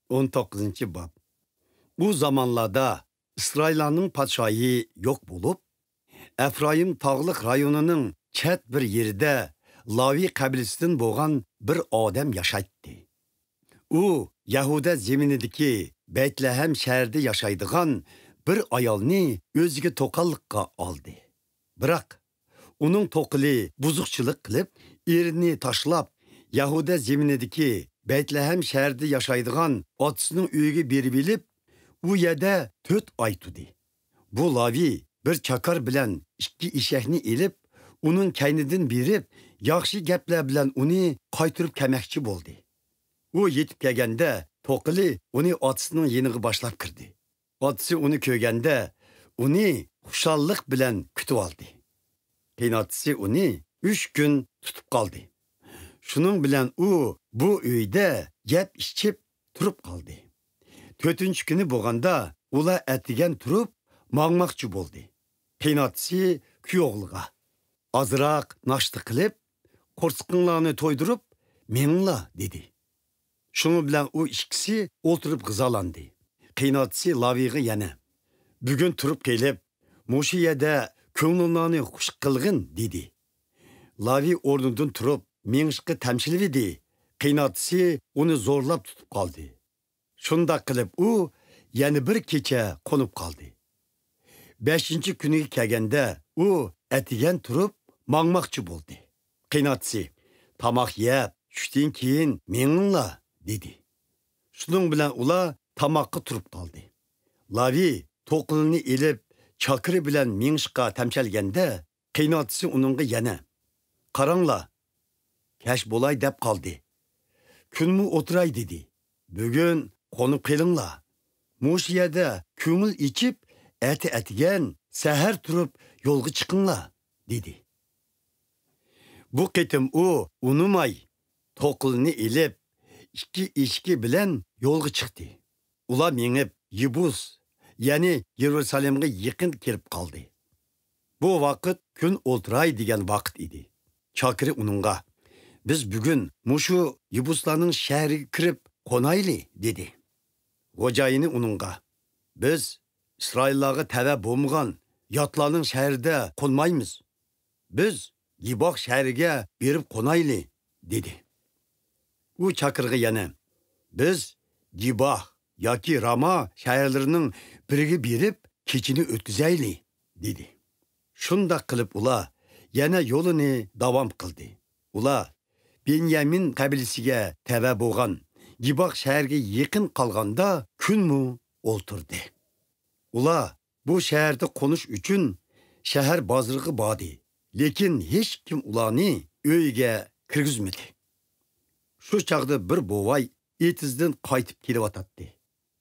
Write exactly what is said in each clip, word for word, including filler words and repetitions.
ئون توققۇزىنچى باب. ئۇ زامانلاردا ئىسرائىللارنىڭ پادىشاھى يوق بولۇپ، ئەفرايىم تاغلىق رايونىنىڭ چەت بىر يېرىدە لاۋى قەبىلىسىدىن بولغان بىر ئادەم ياشايتتى. ئۇ يەھۇدە زېمىنىدىكى بەيتلەھەم شەھىرىدە ياشايدىغان بىر ئايالنى ئۆزىگە توقاللىققا ئالدى. بىراق، ئۇنىڭ توقىلى بۇزۇقچىلىق قىلىپ، ئېرىنى تاشلاپ، يەھۇدە زېمىنىدىكى بەيتلەھەم شەھىرىدە ياشايدىغان ئاتىسىنىڭ ئۆيىگە بېرىۋېلىپ، ئۇ يەردە تۆت ئاي تۇردى. بۇ لاۋى بىر چاكار بىلەن ئىككى ئېشەكنى ئېلىپ، ئۇنىڭ كەينىدىن بېرىپ، ياخشى گەپلەر بىلەن ئۇنى قايتۇرۇپ كەلمەكچى بولدى. ئۇ يېتىپ كەلگەندە، توقىلى ئۇنى ئاتىسىنىڭ يېنىغا باشلاپ كىردى. ئاتىسى ئۇنى كۆرگەندە، ئۇنى خۇشاللىق بىلەن كۈتۈۋالدى. قېيىنئاتىسى ئۇنى ئۈچ كۈن تۇتۇپ قالدى. شۇنىڭ بىلەن ئۇ بۇ ئۆيدە يەپ ئىچىپ تۇرۇپ قالدى. تۆتىنچى كۈنى بولغاندا، ئۇلار ئەتىگەن تۇرۇپ ماڭماقچى بولدى. قېيىنئاتىسى كۈيئوغلىغا، ئازراق ناشتا قىلىپ، قورسىقىڭلارنى تويدۇرۇپ مېڭىڭلار، دېدى. شۇنىڭ بىلەن ئۇ ئىككىسى ئولتۇرۇپ غىزالاندى. قېيىنئاتىسى لاۋىغا يەنە، بۈگۈن تۇرۇپ قېلىپ، مۇشۇ يەردە كۆڭلۈڭلارنى خۇش قىلغىن، دېدى. لاۋى ئورنىدىن تۇرۇپ مېڭىشقا تەمشىلىۋىدى. قېيىنئاتىسى ئۇنى زورلاپ تۇتۇپ قالدى. شۇنداق قىلىپ ئۇ يەنە بىر كېچە قونۇپ قالدى. بەشىنچى كۈنىگە كەلگەندە ئۇ ئەتىگەن تۇرۇپ ماڭماقچى بولدى. قېيىنئاتىسى، تاماق يەپ، چۈشتىن كېيىن مېڭىڭلار، دېدى. شۇنىڭ بىلەن ئۇلار تاماققا تۇرۇپ قالدى. لاۋى توقىلىنى ئېلىپ، چاكىرى بىلەن مېڭىشقا تەمشەلگەندە، قېيىنئاتىسى ئۇنىڭغا يەنە، قاراڭلار، كەچ بولاي دەپ قالدى. كۈنمۇ ئولتۇراي دېدى. بۈگۈن قونۇپ قېلىڭلار. مۇشۇ يەردە كۆڭۈل ئېچىپ، ئەتە ئەتىگەن سەھەر تۇرۇپ يولغا چىقىڭلار، دېدى. بۇ قېتىم ئۇ ئۇنىماي، توقىلىنى ئېلىپ، ئىككى ئېشىكى بىلەن يولغا چىقتى. ئۇلار مېڭىپ، يېبۇس، يەنى يېرۇسالېمغا يېقىن كېلىپ قالدى. بۇ ۋاقىت كۈن ئولتۇراي دېگەن ۋاقىت ئىدى. چاكىرى ئۇنىڭغا، بىز بۈگۈن مۇشۇ يېبۇسلارنىڭ شەھىرىگە كىرىپ قونايلى، دېدى. خوجايىنى ئۇنىڭغا، بىز ئىسرائىللارغا تەۋە بولمىغان ياتلارنىڭ شەھىرىدە قونمايمىز. بىز گىباغ شەھىرىگە بېرىپ قونايلى، دېدى. ئۇ چاكىرغا يەنە، بىز گىباغ ياكى راما شەھەرلىرىنىڭ بىرىگە بېرىپ كېچىنى ئۆتكۈزەيلى، دېدى. شۇنداق قىلىپ ئۇلار يەنە يولىنى داۋام قىلدى. ئۇلار بېنيامىن قەبىلىسىگە تەۋە بولغان گىباغ شەھەرگە يېقىن قالغاندا كۈنمۇ ئولتۇردى. ئۇلار بۇ شەھەردە قونۇش ئۈچۈن شەھەر بازىرىغا باردى، لېكىن ھېچكىم ئۇلارنى ئۆيىگە كىرگۈزمىدى. شۇ چاغدا بىر بوۋاي ئېتىزدىن قايتىپ كېلىۋاتاتتى.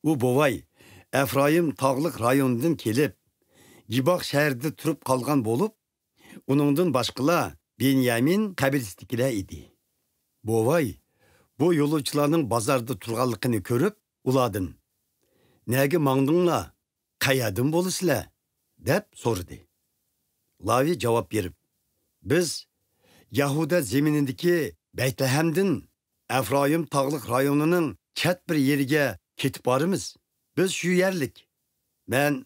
ئۇ بوۋاي ئەفرايىم تاغلىق رايونىدىن كېلىپ، گىباغ شەھىرىدە تۇرۇپ قالغان بولۇپ، ئۇنىڭدىن باشقىلار بېنيامىن قەبىلىسىدىكىلەر ئىدى. بوۋاي بۇ يولۇچىلارنىڭ بازاردا تۇرغانلىقىنى كۆرۈپ، ئۇلاردىن، نەگە ماڭدىڭلار؟ قەيەردىن بولىسىلەر؟ دەپ سورىدى. لاۋى جاۋاب بېرىپ، بىز يەھۇدە زېمىنىدىكى بەيتلەھەمدىن ئەفرايىم تاغلىق رايونىنىڭ چەت بىر يېرىگە كېتىپ بارىمىز. بىز شۇ يەرلىك. مەن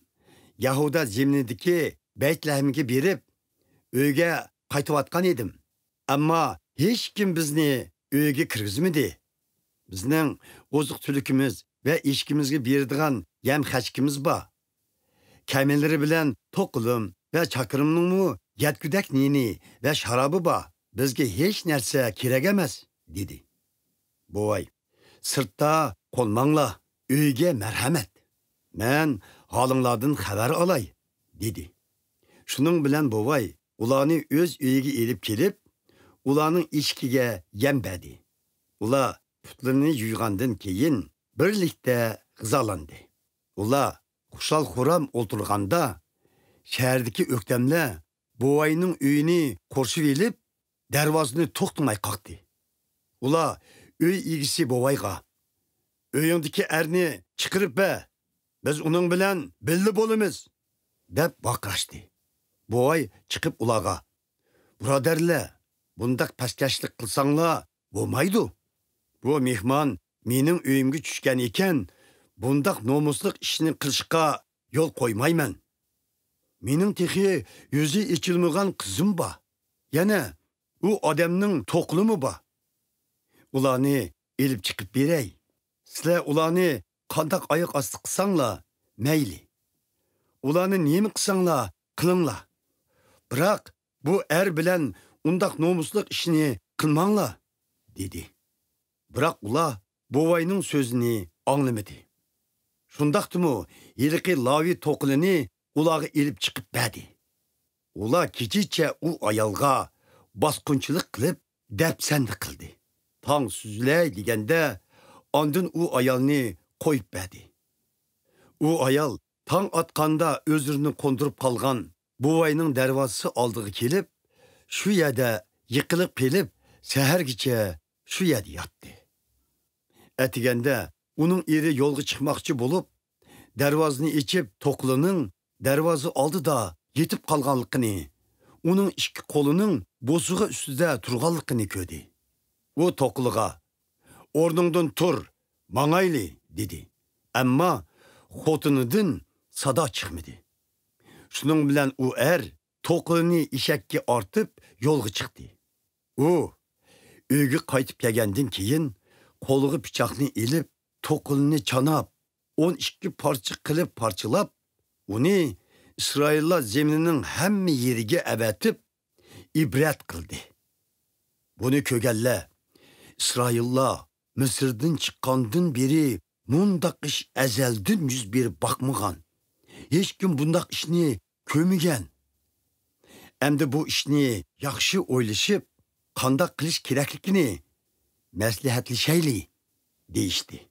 يەھۇدە زېمىنىدىكى بەيتلەھەمگە بېرىپ، ئۆيگە قايتىۋاتقان ئىدىم. ئەمما ھېچكىم بىزنى ئۆيگە كىرگۈزمىدى. بىزنىڭ ئوزۇق-تۈلۈكىمىز ۋە ئېشىكىمىزگە بېرىدىغان يەم-خەشىكىمىز بار. كەمىلىرى بىلەن توقىلىم ۋە چاكىرىمنىڭمۇ يەتكۈدەك نېنى ۋە شارابى بار. بىزگە ھېچ نەرسە كېرەك ئەمەس، دېدى. بوۋاي، سىرتتا قونماڭلار، ئۆيگە مەرھەمەت. مەن ھالىڭلاردىن خەۋەر ئالاي، دېدى. شۇنىڭ بىلەن بوۋاي ئۇلارنى ئۆز ئۆيىگە ئېلىپ كېلىپ، ئۇلارنىڭ ئېشىكىگە يەم بەردى. ئۇلار پۇتلىرىنى يۇيغاندىن كېيىن، بىرلىكتە غىزالاندى. ئۇلار خۇشال-خۇرام ئولتۇرغاندا، شەھەردىكى ئۆكتەملەر بوۋاينىڭ ئۆيىنى قورشىۋېلىپ، دەرۋازىنى توختىماي قاقتى. ئۇلار ئۆي ئىگىسى بوۋايغا، ئۆيۈڭدىكى ئەرنى چىقىرىپ بەر، بىز ئۇنىڭ بىلەن بىللە بولىمىز، دەپ ۋارقىراشتى. بوۋاي چىقىپ ئۇلارغا، بۇرادەرلەر، بۇنداق پەسكەشلىك قىلساڭلار بولمايدۇ. بۇ مېھمان مېنىڭ ئۆيۈمگە چۈشكەن ئىكەن، بۇنداق نومۇسلۇق ئىشنى قىلىشقا يول قويمايمەن. مېنىڭ تېخى يۈزى ئېچىلمىغان قىزىم بار. يەنە ئۇ ئادەمنىڭ توقلىمۇ بار. ئۇلارنى ئېلىپ چىقىپ بېرەي. سىلەر ئۇلارنى قانداق ئاياق ئاستى قىلساڭلار، مەيلى. ئۇلارنى نېمە قىلساڭلار، قىلىڭلار. بىراق بۇ ئەر بىلەن ئۇنداق نومۇسلۇق ئىشنى قىلماڭلار، دېدى. بىراق ئۇلار بوۋاينىڭ سۆزىنى ئاڭلىمىدى. شۇنداقتىمۇ ھېلىقى لاۋى توقىلىنى ئۇلارغا ئېلىپ چىقىپ بەردى. ئۇلار كېچىچە ئۇ ئايالغا باسقۇنچىلىق قىلىپ، دەپسەندە قىلدى. تاڭ سۈزۈلەي دېگەندە، ئاندىن ئۇ ئايالنى قويۇپ بەردى. ئۇ ئايال تاڭ ئاتقاندا ئۆزلىرىنى قوندۇرۇپ قالغان بوۋاينىڭ دەرۋازىسى ئالدىغا كېلىپ، شۇ يەردە يىقىلىپ قېلىپ، سەھەرگىچە شۇ يەردە ياتتى. ئەتىگەندە ئۇنىڭ ئېرى يولغا چىقماقچى بولۇپ، دەرۋازىنى ئېچىپ، توقلىنىڭ دەرۋازا ئالدىدا يېتىپ قالغانلىقىنى، ئۇنىڭ ئىككى قولىنىڭ بوسۇغا ئۈستىدە تۇرغانلىقىنى كۆردى. ئۇ توقلىغا، «ئورنۇڭدىن تۇر، ماڭايلى!» دېدى. ئەمما خوتۇنىدىن سادا چىقمىدى. شۇنىڭ بىلەن ئۇ ئەر توقلىنى ئېشەككە ئارتىپ يولغا چىقتى. ئۇ ئۆيگە قايتىپ كەلگەندىن كېيىن، قولىغا پىچاقنى ئېلىپ، توقلىنى چاناپ، ئون ئىككى پارچە قىلىپ پارچىلاپ، ئۇنى ئىسرائىللار زېمىنىنىڭ ھەممە يېرىگە ئەۋەتىپ، ئىبرەت قىلدى. بۇنى كۆرگەنلەر، «ئىسرائىللار مىسىردىن چىققاندىن بېرى مۇنداق ئىش ئەزەلدىن يۈز بېرىپ باقمىغان. ھېچكىم بۇنداق ئىشنى كۆرمىگەن. ئەمدى بۇ ئىشنى ياخشى ئويلىشىپ، قانداق قىلىش كېرەكلىكىنى مەسلىھەتلىشەيلى» دېيىشتى.